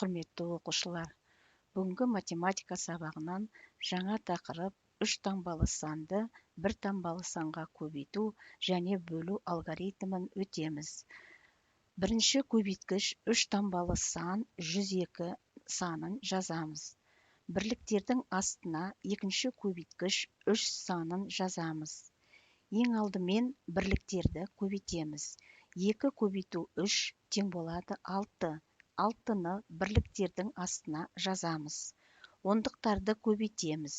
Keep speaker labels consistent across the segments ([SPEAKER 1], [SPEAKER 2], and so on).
[SPEAKER 1] Құрметті оқушылар, бүгінгі математика сабағынан жаңа тақырып үш таңбалы санды бір таңбалы санға көбейту және бөлу алгоритмін өтеміз. Бірінші көбейткіш үш таңбалы сан 102 санын жазамыз. Бірліктердің астына екінші көбейткіш 3 санын жазамыз. Ең алдымен бірліктерді көбейтеміз. 2 көбейту 3 тең болады 6. 6-ны бірліктердің астына жазамыз. Ондықтарды көбейтеміз.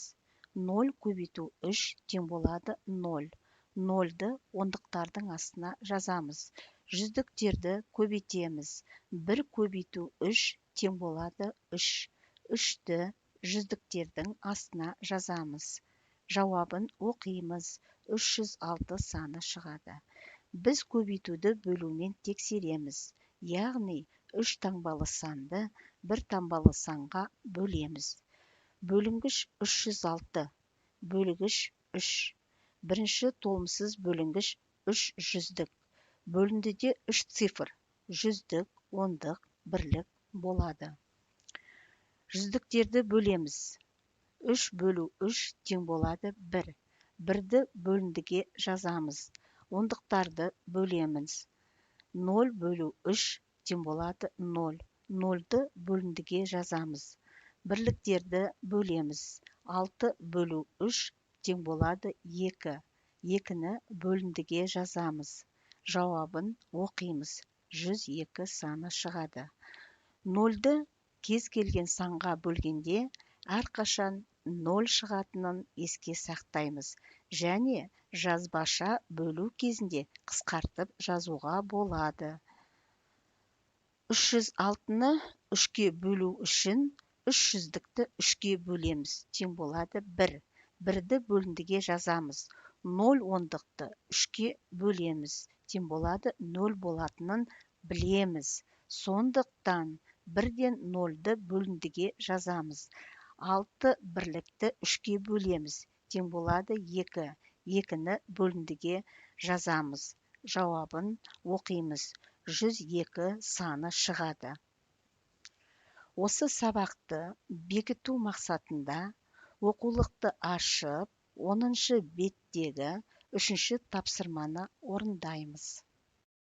[SPEAKER 1] 0 көбейту 3 тең болады 0. 0-ды ондықтардың астына жазамыз. Жүздіктерді көбейтеміз. 1 көбейту 3 тең болады 3. 3-ті жүздіктердің астына жазамыз. Жауабын оқимыз. 306 саны шығады. Біз көбейтуді бөлумен тексереміз. Яғни үш таңбалы санды бір таңбалы санға бөлеміз. Бөлінгіш 306, бөлгіш 3. Бірінші толымсыз бөлінгіш 3 жүздік. Бөліндіде 3 цифр, жүздік, ондық, бірлік болады. Жүздіктерді бөлеміз. 3 бөлу 3 тең болады 1. Бірді бөліндіге жазамыз. Ондықтарды бөлеміз. 0 бөлу 3 тең болады 0. 0-ды бөліндіге жазамыз. Бірліктерді бөлеміз. 6 бөлу 3 тең болады 2. 2-ні бөліндіге жазамыз. Жауабын оқимыз. 102 саны шығады. 0-ды кез келген санға бөлгенде әрқашан 0 шығатынын еске сақтаймыз және жазбаша бөлу кезінде қысқартып жазуға болады. 306-ны 3-ке бөлу үшін 3 жүздікті 3-ке бөлеміз. Тең болады 1. 1-ді бөліндіге жазамыз. 0 ондықты 3-ке бөлеміз. Тең болады 0 болатынын білеміз. Сондықтан 1-ден 0-ды бөліндіге жазамыз. 6 бірлікті 3-ке бөлеміз. Тең болады 2. 2-ні бөліндіге жазамыз. Жауабын оқимыз. 102 саны шығады. Осы сабақты бекіту мақсатында оқулықты ашып, 10-беттегі 3-ші тапсырманы орындаймыз.